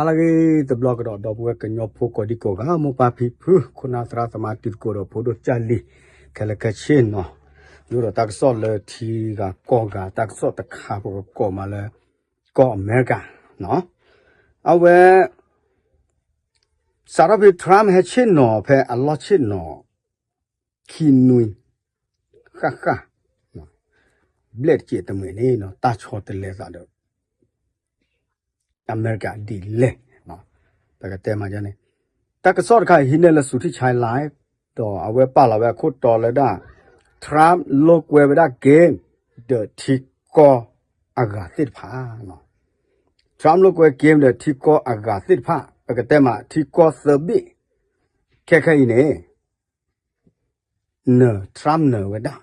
ဟါလၢအဂ့ၤတဘျီကဒီး ဒီပုၢ်ဝဲၢ်ကညီဖိကိးဒံကိးဂၤ မိၢ်ပၢ်ဖံဖု ခိၣ်နၢ်သရၣ်သမါတံၤသကိးဒီးဖိဒိၣ်ကၢ်လံၤ ခဲလၢာ်ခဲဆ့နီၤ, ယအိၣ်ဒီးတၢ်ကစီၣ်လၢထံဂၤကီၢ်ဂၤ တၢ်ကစီၣ်တခါပကကိးမးလၢ ကီၢ်အမဲရကၤနီၤ, အဝဲ စးထီၣ်ဖဲ Trump ဟဲဆ့ၣ်နီၤ ဖဲအလီၢ်ဆ့ၣ်နီၤ ခံနွံ ဃၣ်ဃၣ် ဘျဲၣ်တက့ၢ်တမှဲၤန့ၣ်နီၤ တၢ်ဆီတလဲသးဒီး အမဲရကၤဒ်လဲၣ်, ပကတဲမးန့ၣ်, တၢ်ကစီၣ်တခါအံၤဟံးန့ၢ်လၢ Suthichai Live ဒီးအဝဲပာ်လီၤဝဲအခိၣ်တီလၢဒၣ် Trump လိာ်ကွဲဝဲဒၣ် game ဒီးထံကီၢ်အဂၤသ့ၣ်တဖၣ် Trump လိာ်ကွဲ game ဒီးထံကီၢ်အဂၤသ့ၣ်တဖၣ် ပကတဲမးထံကီၢ်သၢဘ့ၣ် ခဲခဲအံၤန့ၣ် နၢၤ Trump နၢၤဝဲဒၣ်,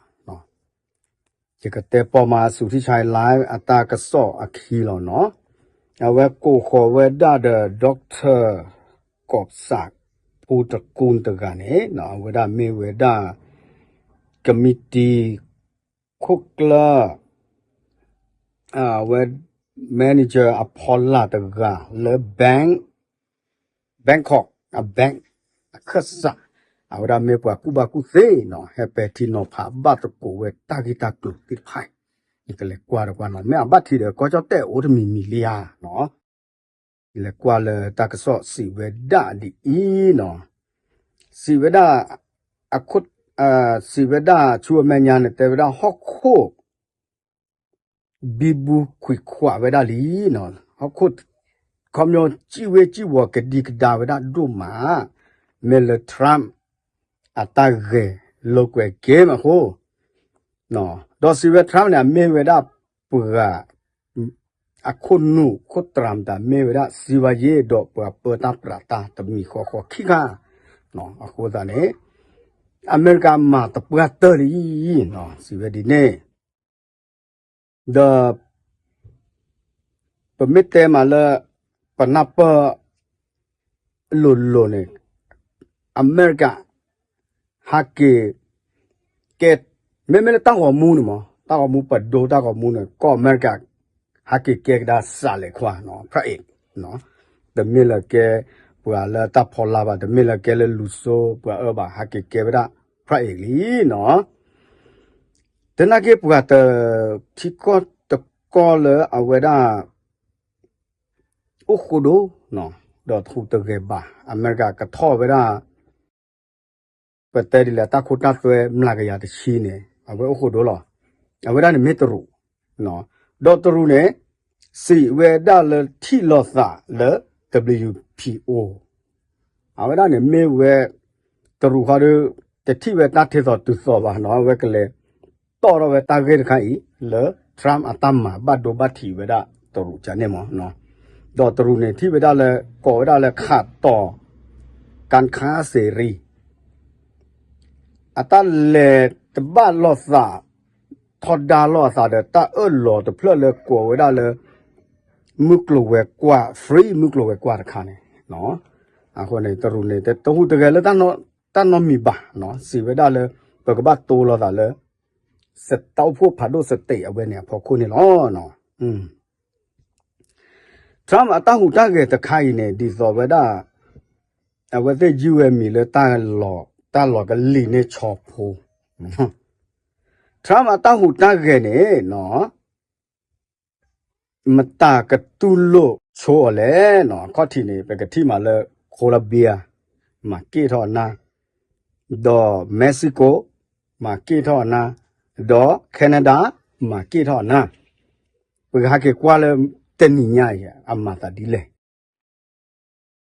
ယကတဲပိာ်မး Suthichai Live အတၢ်ကစီၣ်အခံလီၤနီၤ, အဝဲကိးဃီၤဝဲဒၣ်ဒီး Doctor ကိးစး ဖိတကူတဂၤန့ၣ် အဝဲဒၣ်မ့ၢ်ဝဲဒၣ် ကမံးတံာ် ခိၣ်ကျၢၢ် အဝဲ manager အဖီလာ်တဂၤလၢ bank Bangkok အ bank အခၢၣ်စး, အဝဲဒၣ်မ့ၢ်ပှၤကူၣ်ဘၣ်ကူၣ်သ့နီၤ, ဟဲပဲာ်ထံနီၤဖးဘၣ်သကိးဝဲတၢ်ဂ့ၢ်တၢ်ကျိၤသ့ၣ်တဖၣ်, ယကလဲၤကွၢ်တကွၢ်နီၤ, မ့ၢ်အဘၣ်ထံးဒီးကီၢ်ကၠီၣ်တဲၣ်အိၣ်တမံၤမံၤလံဧါနီၤ, ယလဲၤကွၢ်လၢတၢ်ကစီၣ်စံးဝဲဒၣ်ဒ်အံၤနီၤ, စံးဝဲဒၣ် အခိၣ် စံးဝဲဒၣ်ဆူအမဲာ်ညါန့ၣ် တဲဝဲဒၣ်ဟီၣ်ခိၣ် ဘံဘူခွံခွးဝဲဒၣ်လံနီၤ, ဟီၣ်ခိၣ် ခီပညီစံၣ်ဝ့စံၣ်ဝီၤကဒံကဒါဝဲဒၣ်ဒိၣ်မး, မ့ၢ်လၢ Trump အတၢ်ဂဲၤလိာ်ကွဲ game အဃိ, ဒီးစံးဝဲ Trump န့ၣ် အမ့ၢ်ဝဲဒၣ်ပှၤ အခိၣ်နူာ်ခိၣ်သရၣ်မတၤ မ့ၢ်ဝဲဒၣ်စံးဘၣ်ယ့ၢ်ဒီးပှၤပၢတၢ်ပြးတၢ်တမံၤဃီဃီခံခါ, အဃိသတးန့ၣ် အမဲရကၤမၤသပှၢ်တၢၢ်လံ, စံးဝဲဒ်န့ၣ် ဒီး ပမ့ၢ်တဲမးလၢ ပနၢ်ပၢၢ်လိၤလိၤန့ၣ် အမဲရကၤ ဟးက့ၤ ကဲ မ့မ့ၢ်လၢတၢ်ဂီၤမူန့ၣ်မး တၢ်ဂီၤမူပဒိတၢ်ဂီၤမူန့ၣ် ကီၢ်အမဲရကၤ ဟးက့ၤကဲကဒါစးလဲၤခွါနီၤ ဖရဲၣ်အ့ၣ် တမ့ၢ်လၢကဲ ပှၤလၢတၢ်ဖီလာ်ဘၣ် တမ့ၢ်လၢကဲလၢလူၤစိပှၤအၢဘၣ် ဟးက့ၤကဲဝဲဒၣ် ဖရဲၣ်အ့ၣ်လံနီၤ သနာ်က့ပှၤတ ထံကီၢ်တကီၢ်လၢအဝဲဒၣ် အိၣ်ဃိဒိ ဒီးတဟူးတဂဲၤဘၣ် အမဲရကၤကထီၣ်ဝဲဒၣ် ပတဲဒ်လဲၣ် တၢ်ခိတၢ်သွဲမျးကယၤတဆံန့ၣ် အဝဲအိၣ်ဃိဒိလီၤ. အဝဲဒၣ်န့ၣ်မ့ၢ်တရူး, ဒီးတရူးန့ၣ် စံးဝဲဒၣ်လၢထံၣ်လိာ်သးလၢ WPO အဝဲဒၣ်န့ၣ်မ့ၢ်ဝဲ တရူးဃီဒီး တထံၣ်ဝဲတၢ်ထဲသိးတုၤသိးဘၣ်နီၤ အဝဲကလဲၤတီၣ်ထီၣ်ဝဲတၢ်ဂ့ၢ်တခါအံၤ လၢ Trump အတၢ်မၤဘၣ်ဒိဘၣ်ထံးဝဲဒၣ်တရူးကန့ၣ်မး, ဒီးတရူးန့ၣ်ထံၣ်ဝဲဒၣ်လၢ ကိးဝဲဒၣ်လၢခးတီၤ ကၣ်ခါစ့ရံ အတၢ်လဲၤတဘၣ်လိာ်သး ထီဒါလိာ်အသးဒီးတၢ်အၢၣ်လီၤတဖျၢၣ်လၢကိးဝဲဒၣ်လၢ မုၢ်ကျိၤဝဲၤကွာ် free မုၢ်ကျိၤဝဲၤကွာ်တခါန့ၣ်, အဃိန့ၣ် တရူးန့ၣ် တဟူးတဂဲၤလၢ တၢ်နီတမံၤဘၣ်, စံးဝဲဒၣ်လၢ ပကဘၣ်တိလိာ်သးလၢ စတၢ်အိၣ်ဖှိၣ်ဖးဒိၣ် state အဝဲန့ၣ်အဖီခိၣ်န့ၣ်လီၤ. Trump အတၢ်ဟူးတၢ်ဂဲၤတခါအံၤန့ၣ် ဒ်သိးဝဲဒၣ် အဝဲသ့ၣ်ယုၢ်ဝဲမံၤလၢ တၢ်လီၤကလံၤန့ၢ်ဆီဖိ, Trump အတၢ်ဟူးတၢ်ဂဲၤန့ၣ် မတၤကတူၢ်လိာ်ဆိအီၤလဲၣ်နီၤ, အခီၣ်ထံးန့ၣ် ပကထံၣ်မးလၢ Colombia မၤက့ၢ်ထီၣ်အနၢ်, ဒီး Mexico မၤက့ၢ်ထီၣ်အနၢ်, ဒီး Canada မၤက့ၢ်ထီၣ်အနၢ်, ပကဟဲက့ၤကွၢ်လၢတနံၤညါအံၤ အမၤသးဒ်လဲၣ်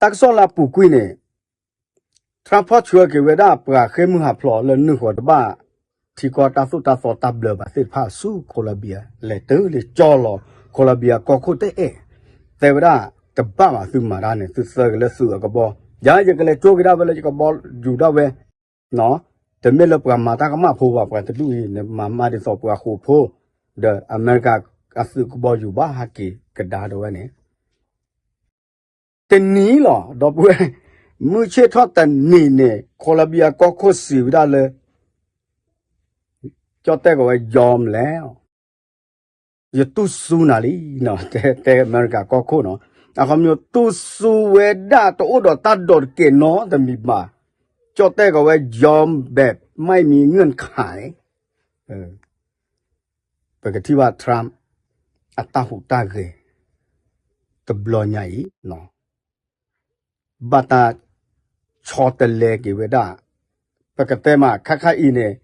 တၢ်ကစီၣ်လၢအပူၤကွံာ်န့ၣ် Trump ဖီၣ်ဆှၢက့ၤဝဲဒၣ်ပှၤဃ့ၢ်မုၢ်ဟးဖျိးလၢနုာ်ဃီၤတဘၣ် ထံကီၢ်တၢ်သိၣ်တၢ်သီတၢ်ဘျၢဘၣ်သ့ၣ်တဖၣ်ဆူ Colombia လဲၤတုၤလၢကၠီလီၤ Colombia ကီၢ်ခိၣ်တအဲၣ် တဲဝဲဒၣ် တဘၣ်ဘၣ်သုမၤတၢ်န့ၣ် သုသၢက့ၤလၢသုးအကဘီ ယၤယကလဲၤကၠိက့ၤဒၣ်ဝဲလၢယကဘီယူၤဒၣ်ဝဲ တမ့ၢ်လၢပှၤမၤတၢ်ကမၣ်ဖိဘၣ် ပှၤတဒူၣ်အံၤ နမၤမၤဒ်သိးပှၤဃိာ်ဖိ ဒီးအမဲရကၤအသုးကဘီယူၤဘၣ်ဟးက့ၤကဒါဒီးဝဲန့ၣ် တနံၤလီၤ ဒီပုၢ်ဝဲၢ် မုၢ်ဆ့ၣ်ထီၣ်တနံၤန့ၣ် Colombia ကီၢ်ခိၣ်စံးဝဲဒၣ်လၢ ကၠီၣ်တဲၣ်ကီးဝဲ ယီမလဲၣ် ယတူၢ်စူၤနၤလံနီၤ တဲ တဲအမဲရကၤကီၢ်ခိၣ်နီၤ အခီပညီတူၢ်စူဝဲဒၣ်တအိၣ်ဒီးတၢ်ဒိးတကဲးနီတမံၤဘၣ်. ကၠီၣ်တဲၣ်ကီးဝဲ ယီၤဘဲး မ့ၢ်မံငၢၣ်ခး ပကထံၣ်ဘၣ် Trump အတၢ်ဟူးတၢ်ဂဲၤ တဘျီညါအံၤ ဘၣ်တၢ်ဆီတလဲက့ၤဝဲဒၣ် ပကတဲမး ခါခါအံၤန့ၣ်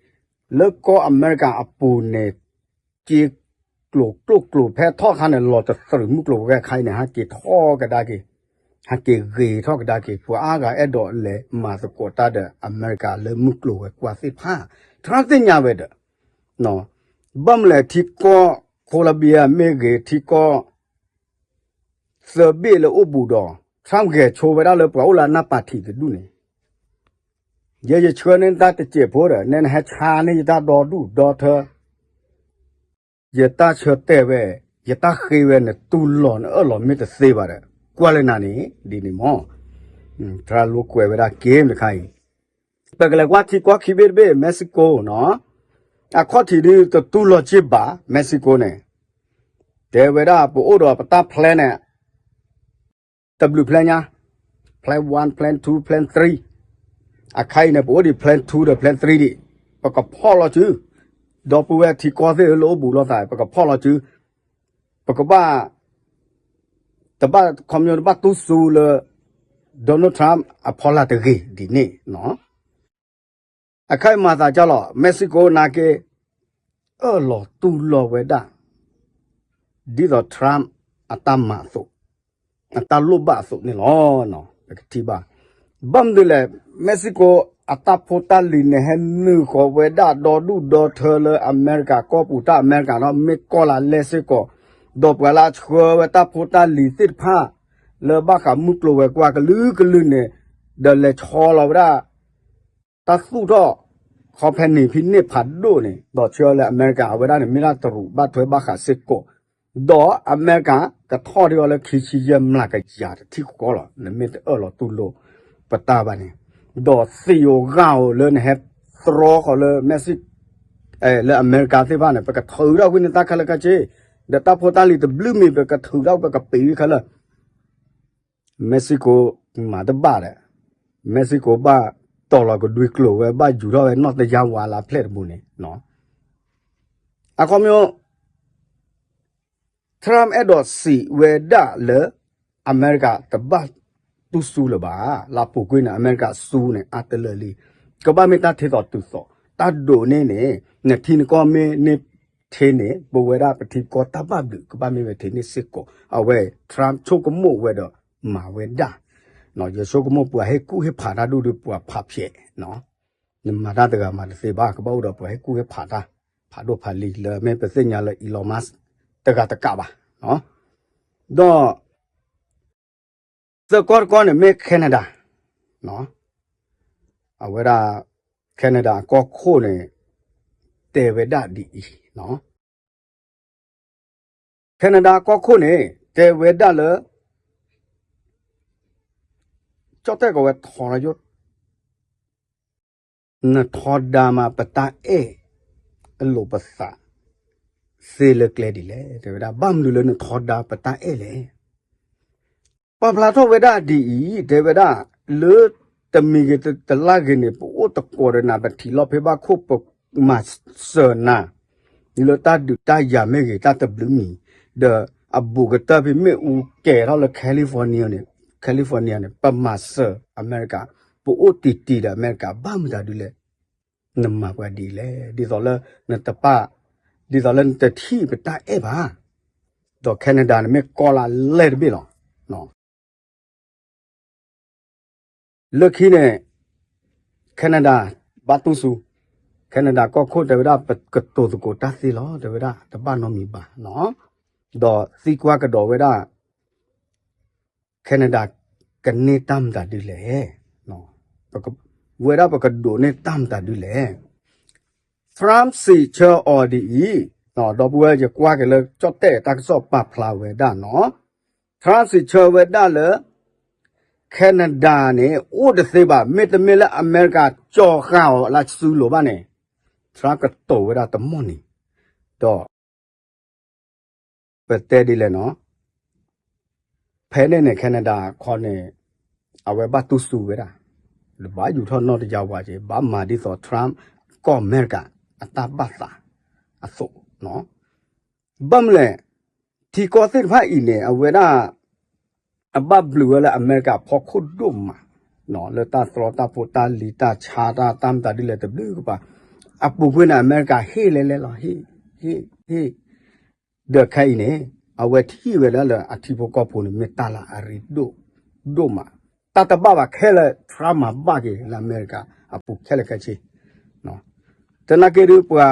လၢကီၢ်အမဲရကၤအပူၤန့ၣ် က့ၤကျိၤကျိၣ်ကျိၤဖဲထီၣ်ခါန့ၣ် လီၤတသရူးမုၢ်ကျိၤဝဲၤကွာ်ခါအံၤန့ၣ် ဟဲက့ၤထီၣ်ကဒါက့ၤ, ဟဲက့ၤဂ့ၤထီၣ်ကဒါက့ၤ ပှၤအါဂၤအဲၣ်ဒိးလဲၤမၤသကိးတၢ်ဒီးအမဲရကၤလၢမုၢ်ကျိၤဝဲၤကွာ်သ့ၣ်တဖၣ် Trump သ့ၣ်ညါဝဲဒီး ဘၣ်မနုၤလဲၣ် ထံကီၢ် Colombia မ့ၢ်ဂ့ၤ ထံကီၢ် သၢဘ့ၣ်လၢအိၣ်ဘူးဒီး Trump ဂဲၤဆိဝဲဒၣ်လၢပှၤအိၣ်လၢအနၢ်ပၢၢ်ထံးတဒူၣ်န့ၣ် ယဲယဆှၢန့ၢ်တၢ်တစဲးဖိဒီး နဲနဟဲဆါန့ၢ်ယတၢ်ဒီဒူၣ်ဒီထၢ ယတၢ်ဆၢတဲာ်ဝဲ ယတၢ်ဃ့ဝဲ နတူၢ်လိာ်နအၢၣ်လီၤမ့ၢ်တသ့ဘၣ်ဒီး ကွၢ်လၢနၤန့ၣ် ဒ်န့ၣ်မး Trump လိာ်ကွဲဝဲဒၣ်က့ၤတခါအံၤ ပကလဲၤကွၢ်ထံကီၢ်ခံဘ့ၣ်တဘ့ၣ် Mexico နီၤ အခီၣ်ထံးဒုးတတူၢ်လိာ်က့ၤဘၣ် Mexico န့ၣ် တဲဝဲဒၣ်ပအိၣ်ဒီးပတၢ် plan န့ၣ် တဘျုး plan ညါ plan one plan two plan three အခါအံၤန့ၣ် ပအိၣ်ဒံး plan two ဒီး plan three ဒံး ပကဖီၣ်လီၤစု ဒီပုၢ်ဝဲၢ်ထံကီၢ်သ့ၣ်လၢအိၣ်ဘူးလိာ်သး ပကဖီၣ်လီၤစု ပကဘၣ် တဘၣ်ခီပညီတဘၣ်တူၢ်စူလၢ Donald Trump အဖီလာ်တဂ့ၤဒ်န့ၣ်နီၤ အခါအံၤမၤသးကၢ်လီၤ Mexico နာ်က့ အၢၣ်လီၤတူၢ်လိာ်ဝဲဒၣ် ဒ်သိး Trump အတၢ်မၤအသိး အတၢ်လိၣ်ဘၣ်အသိးန့ၣ်လီၤ. ပကထံၣ်ဘၣ် ဘၣ်မနုၤလဲၣ် Mexico အတၢ်ဖိတၢ်လံၤန့ၣ် ဟဲနုာ်ဃီၤဝဲဒၣ်ဒီဒူၣ်ဒီထၢလၢအမဲရကၤကီၢ်ပူၤ တၢ်အမဲရကၤဒီး မ့ၢ်ကီၢ်လၢလဲစ့ၢ်ကီး ဒီးပှၤလၢအဆှၢဝဲတၢ်ဖိတၢ်လံၤသ့ၣ်တဖၣ် လၢဘၣ်ဃးမုၢ်ကျိၤဝဲၤကွာ်ကလုာ်ကလုာ်န့ၣ် ဒီးလဲၤဆီလီၤဝဲဒၣ် တၢ်သူၣ်ထီၣ် ခီဖဲန့ၣ်ဖဲန့ၣ်ဖးဒိၣ်န့ၣ် ဒီးဆှၢလၢအမဲရကၤ အဝဲဒၣ်န့ၣ် မ့ၢ်ဒၣ်တရူးဘၣ်ထွဲဘၣ်ဃးစ့ၢ်ကီး ဒီးအမဲရကၤ ကထီၣ်ဒံးအီၤလၢခံဆံယဲၢ်မျးကယၤတထံၣ်ဃီလီၤ. နမ့ၢ်တအၢၣ်လီၤတူၢ်လိာ်ပတၢ်ဘၣ်န့ၣ် ဒီးသံးဧိၤဂာ်ဧိၤလၢနဟဲသြီဃီၤလၢ Mexico လၢအမဲရကၤသ့ၣ်တဖၣ်န့ၣ် ပကထုးထီၣ်ကွံာ်နတၢ်ခဲလၢာ်ခဲဆ့ ဒီးတၢ်ဖိတၢ်လံၤတဘျုးမံၤ ပကထုးထီၣ် ပကပံးဝံၤခဲလၢာ် Mexico မၤတဘၣ်ဒီး Mexico ဘၣ်တီၤလီၤကဒွံကျိာ်ဝဲ ဘၣ်ယူၤထီၣ်ဝဲနီၢ်တယါဝၤလၢဖျဲၣ်တဘိန့ၣ် အခီပညီ Trump အဲၣ်ဒိးစံးဝဲဒၣ်လၢ အမဲရကၤတဘၣ်တူၢ်စူလၢၤဘၣ်. လၢအပူၤကွံာ်န့ၣ် အမဲရကၤစူန့ၣ် အါတလၢာ်လံ. ကဘၣ်မ့ၢ်တၢ်ထဲသိးတုၤသိး တၢ်ဒိးန့ၢ်န့ၣ် နထံနကီၢ်မ့ၢ်န့ၢ်ထဲန့ၣ် ပဝဲဒၣ်ပထံကီၢ်တၢ်ဘၣ်ဘျုး ကဘၣ်မ့ၢ်ဝဲထဲန့ၣ်စ့ၢ်ကီး အဝဲ Trump ဆိကမိၣ်ဝဲဒီးမၤဝဲဒၣ် ယဆိကမိၣ်ပှၤဟ့ၣ်ကူၣ်ဟ့ၣ်ဖးတၢ်ဒူၣ်ဒီးပှၤဖးဖျဲး နမၤတၢ်တဂၤမၤတသ့ဘၣ် ကဘၣ်အိၣ်ဒီးပှၤဟ့ၣ်ကူၣ်ဟ့ၣ်ဖးတၢ် ဖးဒိၣ်ဖးလံၤလၢမ့ၢ်ပသ့ၣ်ညါလၢ Elon Musk တဂၤတကးဘၣ်. ဒီး သၢကီၢ်တကီၢ်န့ၣ်မ့ၢ် Canada အဝဲဒၣ် Canada အကီၢ်ခိၣ်န့ၣ် တဲဝဲဒၣ်ဒ်အံၤ Canada အကီၢ်ခိၣ်န့ၣ် တဲဝဲဒၣ်လၢ ကၠီၣ်တဲၣ်ကီးဝဲထီရယိၣ် နထီဒါမးပတၢ်အဲၣ် အလိာ်ပသး သ့လၢကျဲဒ်လဲၣ် တဲဝဲဒၣ် ဘၣ်မနုၤလၢနထီဒါပတၢ်အဲၣ်လဲၣ် ပာ်ဖျါထီၣ်ဝဲဒၣ်ဒ်အံၤ တဲဝဲဒၣ် လၢတမံၤဂ့ၤတလၢ်ဂ့ၤန့ၣ် ပအိၣ်သကိးဒီးနၤ ပထံၣ်လီၤဖဲဘၣ်ခိၣ် ပမၤစၢၤနၤ လၢတၢ်ဒုးတၢ်ယၤမ့ၢ်ဂ့ၤ တၢ်တဘျုးမံၤ ဒီးအဘူးကတၢၢ်ဖဲမ့ၣ်အူကဲၤထီၣ်လၢ California န့ၣ် California န့ၣ် ပမၤစၢၤအမဲရကၤ ပအိၣ်တံၢ်တံၢ်ဒီးအမဲရကၤ ဘၣ်မတၤဒ်လဲၣ် နမၤပှၤဒ်လဲၣ် ဒ်သိးလၢနတပာ် ဒ်သိးလၢနတထံၣ်ပတၢ်အဲၣ်ဘၣ် ဒီး Canada န့ၣ်မ့ၢ်ကီၢ်လၢလဲၢ်တဘ့ၣ်လီၤ. လၢခံန့ၣ် Canada ဘၣ်တူၢ်စူ Canada ကီၢ်ခိၣ်တဲဝဲဒၣ် ပကတိၤသကိးတၢ်သ့လီၤ တဲဝဲဒၣ် တဘၣ်နီတမံၤဘၣ် ဒီးသံကွၢ်ကဒီးဝဲဒၣ် Canada ကန့ၢ်တၢ်မတၤဒ်လဲၣ် ဝဲဒၣ်ပကဒိးန့ၢ်တၢ်မတၤဒ်လဲၣ် Trump စံးဆၢအီၤဒ်အံၤ, ဒီပုၢ်ဝဲၢ် ယကွၢ်က့ၤလၢကၠီၣ်တဲၣ်တၢ်ကစီၣ်ပာ်ဖျါဝဲဒၣ်နီၤ, Trump စံးဆၢဝဲဒၣ်လၢ Canada န့ၣ် အိၣ်တသ့ဘၣ်, မ့တမ့ၢ်လၢအမဲရကၤကၠီၤဃာ်အီၤလၢစုလိၤဘၣ်န့ၣ်, Trump ကတိၤဝဲဒၣ်တမီၢ်န့ၣ်, ဒီး ပတဲဒ်လဲၣ်နီၤ, ဖဲန့ၣ်န့ၣ် Canada ခီန့ၣ် အဝဲဘၣ်တူၢ်စူၤဝဲဒၣ်, ဘၣ်ယူၤထီၣ်နီၢ်တယါဝဲက့ၤ ဘၣ်မၤဒ်သိး Trump ကီၢ်အမဲရကၤ အတၢ်ဘၣ်သးအသိး, ဘၣ်မနုၤလဲၣ်, ထံကီၢ်သ့ၣ်တဖၣ်အံၤန့ၣ် အဝဲဒၣ် အဘၣ်ဘျုးဝဲလၢအမဲရကၤဖီခိၣ်ဒိၣ်မး, လၢတၢ်သရီတၢ်ဖိတၢ်လံၤတၢ်ဆါတၢ် တၢ်မတၤဒ်လဲၣ်တဘျုးကပၤ, အပူၤကွံာ်န့ၣ် အမဲရကၤဟ့ၣ်လဲၤလဲၤလီၤ ဟ့ၣ် ဟ့ၣ် ဟ့ၣ် ဒီးခဲအံၤန့ၣ် အဝဲထံၣ်ဝဲဒၣ်လၢအထံဖိကီၢ်ဖိန့ၣ် မ့ၢ်တၢ်လၢအရ့ဒိၣ်ဒိၣ်မး, တၢ်တဘၣ်ဘၣ်ခဲလၢာ် Trump မၤဘၣ်က့ၤလၢအမဲရကၤအပူၤခဲလၢာ်ခဲဆ့, သနာ်က့ဒုးပှၤ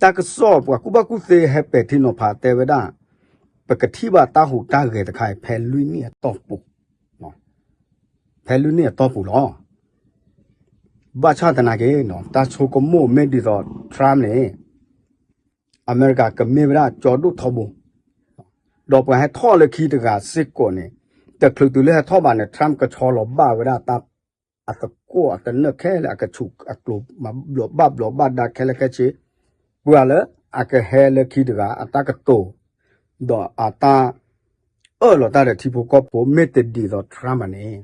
တၢ်ကစီၣ်ပှၤကူၣ်ဘၣ်ကူၣ်သ့ဟဲပဲာ်ထံနီၤဖးတဲဝဲဒၣ်, ပကထံၣ်ဘၣ်တၢ်ဟူးတၢ်ဂဲၤတခါအံၤ ဖဲလွံၢ်နံၣ်အတီၢ်ပူၤ, ဖဲလွံၢ်နံၣ်အတီၢ်ပူၤလီၤ. ဘၣ်ဆၣ်သနာ်က့ တၢ်ဆိကမိၣ်မ့ၢ်ဒ်သိး Trump န့ၣ် အမဲရကၤကမ့ၢ်ဝဲဒၣ်ကၠီဒိၣ်ထီဘိ, ဒီးပှၤဟဲထီၣ်လၢခံတဂၤစ့ၢ်ကီးန့ၣ်, တချုးတုၤလၢဟဲထီၣ်ဘၣ်န့ၣ် Trump ကဆီလီၤဘၣ်ဝဲဒၣ်တၢ် အသကိးအသနၢၣ်ခဲလၢာ် အကဆူးအကျိၤမၤဘျီးဘၣ်ဘျီးဘၣ်ဒါခဲလၢာ်ခဲဆ့, ပှၤလၢအကဟဲလၢခံတဂၤအတၢ်ကတိၤ, ဒီးအတၢ်အၢၣ်လီၤတၢ်ဒီးထံဖိကီၢ်ဖိမ့ၢ်တဒ်သိး Trump ဘၣ်န့ၣ်,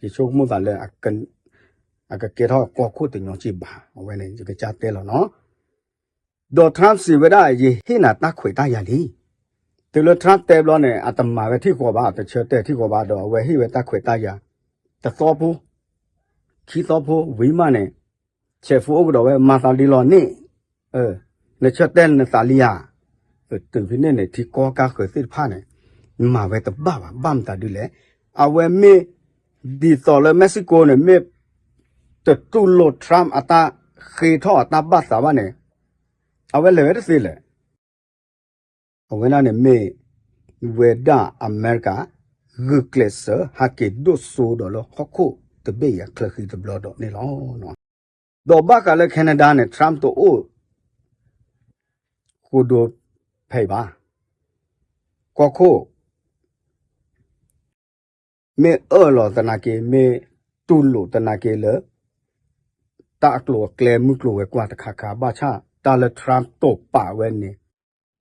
ယဆိကမိၣ်သးလၢ အကကဲထီၣ်ကီၢ်ခိၣ်တညီစ့ၢ်ဘၣ်, အဝဲန့ၣ် ယကစၢ်တဲလီၤနီၤ. ဒီး Trump စံးဝဲဒၣ် ယဟ့ၣ်နၤတၢ်ခွဲးတၢ်ယာ်လံ. တုၤလၢ Trump တဲဘျီန့ၣ် အတမၤဝဲထံၣ်ဃီဘၣ်, တဆၢတဲာ်ထံၣ်ဃီဘၣ်ဒီး အဝဲဟ့ၣ်ဝဲတၢ်ခွဲးတၢ်ယာ် တသီဖိ, ခံသီဖိ, ဝံၤမးန့ၣ် ဆဲးဖိအိၣ်ကဒီးဝဲ မၤသးဒ်လီၤန့ၣ်, နဆၢတဲာ်နသးလံဧါ. တုၤဖဲန့ၣ်န့ၣ် ထံကီၢ်ကါဃၢၤသ့ၣ်တဖၣ်န့ၣ် မၤဝဲတဘၣ်ဘၣ်, ဘၣ်မတၤဒ်လဲၣ်. အဝဲမ့ၢ်ဒ်သိးလၢ Mexico န့ၣ် မ့ၢ်တတူၢ်လိာ် Trump အတၢ်ဃ့ထီၣ်အတၢ်ဘၣ်သးဘၣ်န့ၣ်, အဝဲလဲၤဝဲတသ့လဲၣ်. အဝဲဒၣ်န့ၣ်မ့ၢ်ဝဲဒၣ်အမဲရကၤ ဂုာ်ကျဲးစၢးဟဲက့ၤဒိၣ်စိဒီးလၢဟီၣ်ခိၣ်တဘ့ၣ်အံၤအချၢဃံတဘျီဒီးန့ၣ်လီၤ. ဒီးဘၣ်ဃးလၢ Canada န့ၣ် Trump တအိၣ်ဃိဒိဖဲအံၤဘၣ်. ကီၢ်ခိၣ် မ့ၢ်အၢၣ်လီၤသနာ်က့ မ့ၢ်တူၢ်လိာ်သနာ်က့လၢ တၢ်အကျိၤအကျဲမုၢ်ကျိၤဝဲၤကွာ်တခါခါ ဘၣ်ဆၣ်တၢ်လၢ Trump တိာ်ပာ်ဝဲန့ၣ်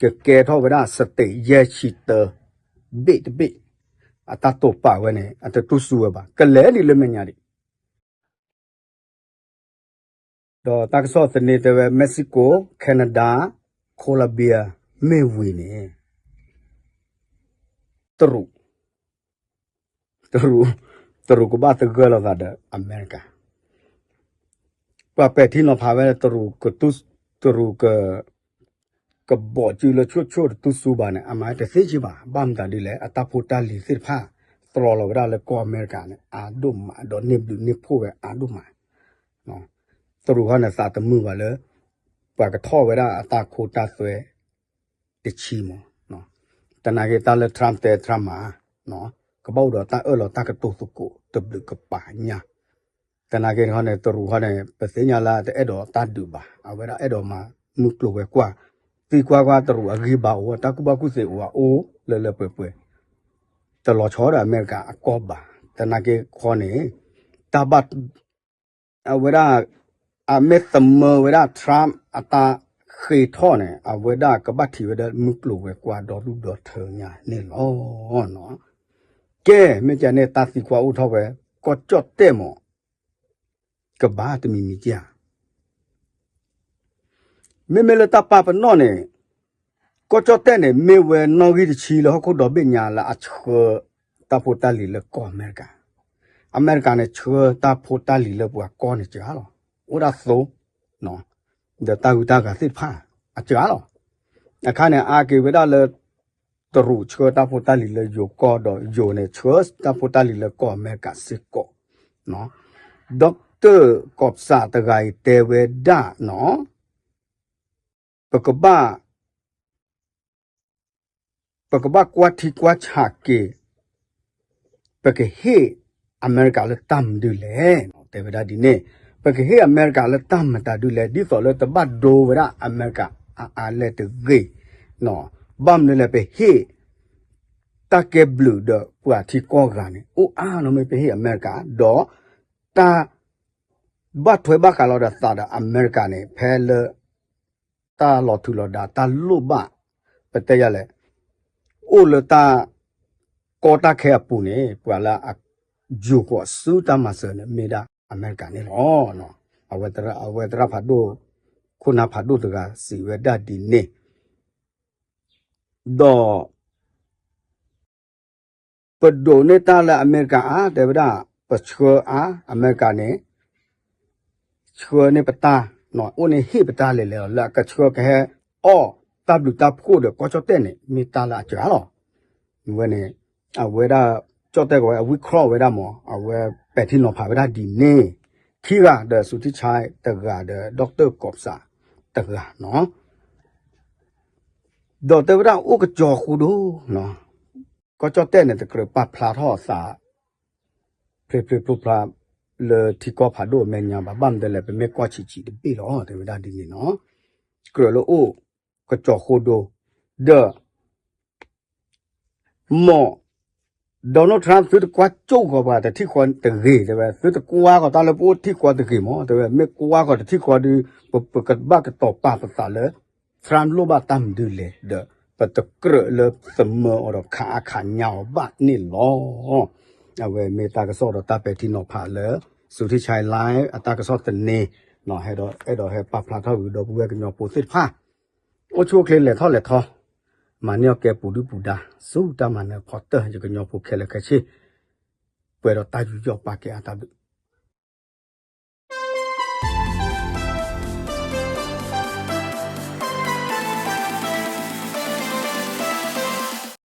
ကကဲထီၣ်ဝဲဒၣ် state ယဲၢ်ဆံတၢ ဘ့ၣ်တဘ့ၣ် အတၢ်တိာ်ပာ်ဝဲန့ၣ် အတတူၢ်စူဝဲဘၣ် ကလဲၤဒ်လၢမဲာ်ညါဒံး ဒီးတၢ်ကစီၣ်သန့တဲဝဲ Mexico, Canada, Colombia မ့ၢ်ဝံၤန့ၣ် တရူး, တရူး, တရူးကဘၣ်သဂၢၢ်လိာ်သးဒီးအမဲရကၤ. ပှၤပဲာ်ထံနီၤဖးဝဲ တရူးကတူၢ်, တရူးက ကဘီးစုလၢဆိၣ်ဆိၣ်တတူၢ်စူဘၣ်န့ၣ် အမၤတသ့က့ဘၣ်. ဘၣ်မတၤဒ်လဲၣ် အတၢ်ဖိတၢ်လံၤသ့ၣ်တဖၣ် သရီလီၤဝဲဒၣ်လၢကီၢ်အမဲရကၤန့ၣ် အါဒိၣ်မး ဒီးန့ၢ်ဘျုးန့ၢ်ဖှိၣ်ဝဲအါဒိၣ်မး. တရူးခီန့ၣ် သးတမုာ်ဘၣ်လၢ ပှၤကထီၣ်ဝဲဒၣ်အတၢ်ခိတၢ်သွဲ တဆံမး. သနာ်က့တၢ်လၢ Trump တဲ Trump မၤ, ကဘၣ်အိၣ်ဒီးတၢ်အၢၣ်လီၤတၢ်ကတိၤသကိးတဘျုးကပၤညါ. သနာ်က့တခီန့ၣ် တရူးခီန့ၣ် ပသ့ၣ်ညါလၢတအဲၣ်ဒိးတၢ်ဒုးဘၣ်. အဝဲဒၣ်အဲၣ်ဒိးမၤမုၢ်ကျိၤဝဲၤကွာ်, သံကွၢ်ကွၢ်တရူးအဂံၢ်ဘါအိၣ် တၢ်ကူၣ်ဘၣ်ကူၣ်သ့အိၣ်အအိၣ်လၢလၢပှဲၤပှဲၤ, တလီၤဆီဒီးအမဲရကၤအကီၢ်ဘၣ်. သနာ်က့ခီန့ၣ် တၢ်ဘၣ် အဝဲဒၣ် အမ့ၢ်သမၢဝဲဒၣ် Trump အတၢ်ဃ့ထီၣ်န့ၣ် အဝဲဒၣ်ကဘၣ်ထံၣ်ဝဲဒၣ်မုၢ်ကျိၤဝဲၤကွာ်ဒီဒူၣ်ဒီထၢညါန့ၣ်လီၤ. ကဲ မ့ၢ်ကန့ၣ်တၢ်သံကွၢ်အိၣ်ထီၣ်ဝဲ ကီၢ်ကၠီၣ်တဲၣ်မး ကဘၣ်တမံၤမံၤကဧါ. မ့မ့ၢ်လၢတၢ်ပာ်ပနီၣ်န့ၣ် ကီၢ်ကၠီၣ်တဲၣ်န့ၣ် မ့ၢ်ဝဲနီၣ်ဂံၢ်တဆံလၢဟီၣ်ခိၣ်ဒီဘ့ၣ်ညါလၢအဆှၢ တၢ်ဖိတၢ်လံၤလၢကီၢ်အမဲရကၤ. အမဲရကၤန့ၣ် ဆှၢတၢ်ဖိတၢ်လံၤလၢပှၤကီၢ်န့ၣ်စှၤလီၤ. အိၣ်ဒၣ်သိ ဒီးတၢ်ဂုၤတၢ်ဂၤသ့ၣ်တဖၣ် အစှၤလီၤ. အခါန့ၣ် အါက့ၤဝဲဒၣ်လၢ တရူးဆှၢတၢ်ဖိတၢ်လံၤလၢယိၤကီၢ်ဒီးယိၤန့ၣ် ဆှၢတၢ်ဖိတၢ်လံၤလၢကီၢ်အမဲရကၤစ့ၢ်ကီး. ဒီး ကီၢ်ပစးတဂၤအံၤတဲဝဲဒၣ်နီၤ ပကဘၣ် ပကဘၣ်ကွၢ်ထံကွၢ်ဆးက့ၤ ပကဟ့ၣ်အမဲရကၤလၢတၢ်မနုၤလဲၣ်. တဲဝဲဒၣ်ဒ်န့ၣ် ပကဟ့ၣ်အမဲရကၤလၢတၢ်မတၤဒုလဲၣ် ဒ်သိးလၢတဘၣ်ဒိဝဲဒၣ်အမဲရကၤအါအါလဲၣ်တဂ့ၤ. ဘၣ်မနုၤလဲၣ် ပဟ့ၣ် တၢ်ကဲဘျုးဒီးပှၤထံကီၢ်ဂၤန့ၣ် အိၣ်အါနီၤ မ့ၢ်ပဟ့ၣ်အမဲရကၤ ဒီး တၢ် ဘၣ်ထွဲဘၣ်ဃးလီၤဒီးသးဒီးအမဲရကၤန့ၣ် ဖဲလၢ တၢ်လီၤထူလီၤဒါ တၢ်လိၣ်ဘၣ် ပတဲယၤလဲၣ် အိၣ်လၢတၢ် ကီတၢ်ခဲအပူၤန့ၣ် ပှၤလၢအယိၤဃီၤဆူတၢ်မၤစၢၤန့ၣ် မ့ၢ်ဒၣ်အမဲရကၤန့ၣ်လီၤ. အဝဲသရၣ်ဖးဒိၣ် ခိၣ်နၢ်ဖးဒိၣ်တဂၤစံးဝဲဒၣ်ဒ်န့ၣ် ဒီး ပဒိးန့ၢ်တၢ်လၢအမဲရကၤအါ တဲဝဲဒၣ် ပဆှၢအါ အမဲရကၤန့ၣ် ဆှၢန့ၢ်ပတၢ် အိၣ်န့ၣ်ဟ့ၣ်ပတၢ်လဲၤလဲၤလီၤ လၢအကဆှၢကဟဲအီၣ်တၢ်ဘျုးတၢ်ဖှိၣ်ဒီးကီၢ်ကၠီၣ်တဲၣ်န့ၣ် မ့ၢ်တၢ်လၢအစှၤလီၤ. ဝဲန့ၣ် အဝဲဒၣ် ကၠီၣ်တဲၣ်ကီးဝဲအဝံခီၣ်ဝဲဒၣ်မး အဝဲပဲာ်ထံနီၤဖးဝဲဒၣ်ဒ်န့ၣ် ခံဂၤဒီး စူၤထံဆါတဂၤဒီး ဒီကတၢၢ်ကီးပစးတဂၤနီၤ ဒီးတဲဝဲဒၣ်အိၣ်ကစီၤဃိဒိ ကီၢ်ကၠီၣ်တဲၣ်န့ၣ် တကြၢးပာ်ဖျါထီၣ်အသး ဖျ့ဖျ့ဖျိဖျါ လၢထံကီၢ်ဖးဒိၣ်အမဲာ်ညါဘၣ် ဘၣ်မနုၤလဲၣ် ပမ့ၢ်ကွၢ်ဆံးဆံးတဘ့ၣ်လီၤ တဲဝဲဒၣ်ဒ်န့ၣ်နီၤ ကြၢးလၢအိၣ်ကစီၤဃိဒိ ဒီး မ် Donald Trump သုတကွၢ်ကၠိၣ်ဃီၤပှၤတထံၣ်ဃီတဂ့ၤ တဲဝဲ သုတကွၢ်ဃီၤတၢ်လၢပအိၣ်ထံၣ်ဃီတဂ့ၤမး တဲဝဲ မ့ၢ်ကွၢ်ဃီၤတထံၣ်ဃီဒီး ပကဘၣ်ကတီၤပာ်ပသးလၢ Trump လိၣ်ဘၣ်တၢ်မနုၤလဲၣ် ဒီးပတကြၢးလၢသမၢအီၤဒီးခးအါခးညါအီၤဘၣ်န့ၣ်လီၤ. အဝဲမ့ၢ်တၢ်ကစီၣ်ဒီးတၢ်ပဲာ်ထံနီၤဖးလၢ စူၤထံဆါ live အတၢ်ကစီၣ်သန့ အဲၣ်ဒိးဟဲပာ်ဖျါထီၣ်က့ၤဒီပုၢ်ဝဲၢ်ကညီဖိသ့ၣ်တဖၣ် အိၣ်ဆူၣ်အိၣ်ချ့လဲၤထီၣ်လဲၤထီ မၤန့ၢ်အီၣ်ကဲပူၤဒုၣ်ပူၤဒါ ဆူတၢ်မၤနၢၤဖီတၢၢ် ယကညီဖိခဲလၢာ်ခဲဆ့ ပှဲၤဒီးတၢ်ယူးယီၣ်ပာ်ကဲအါတၢ်ဘျုး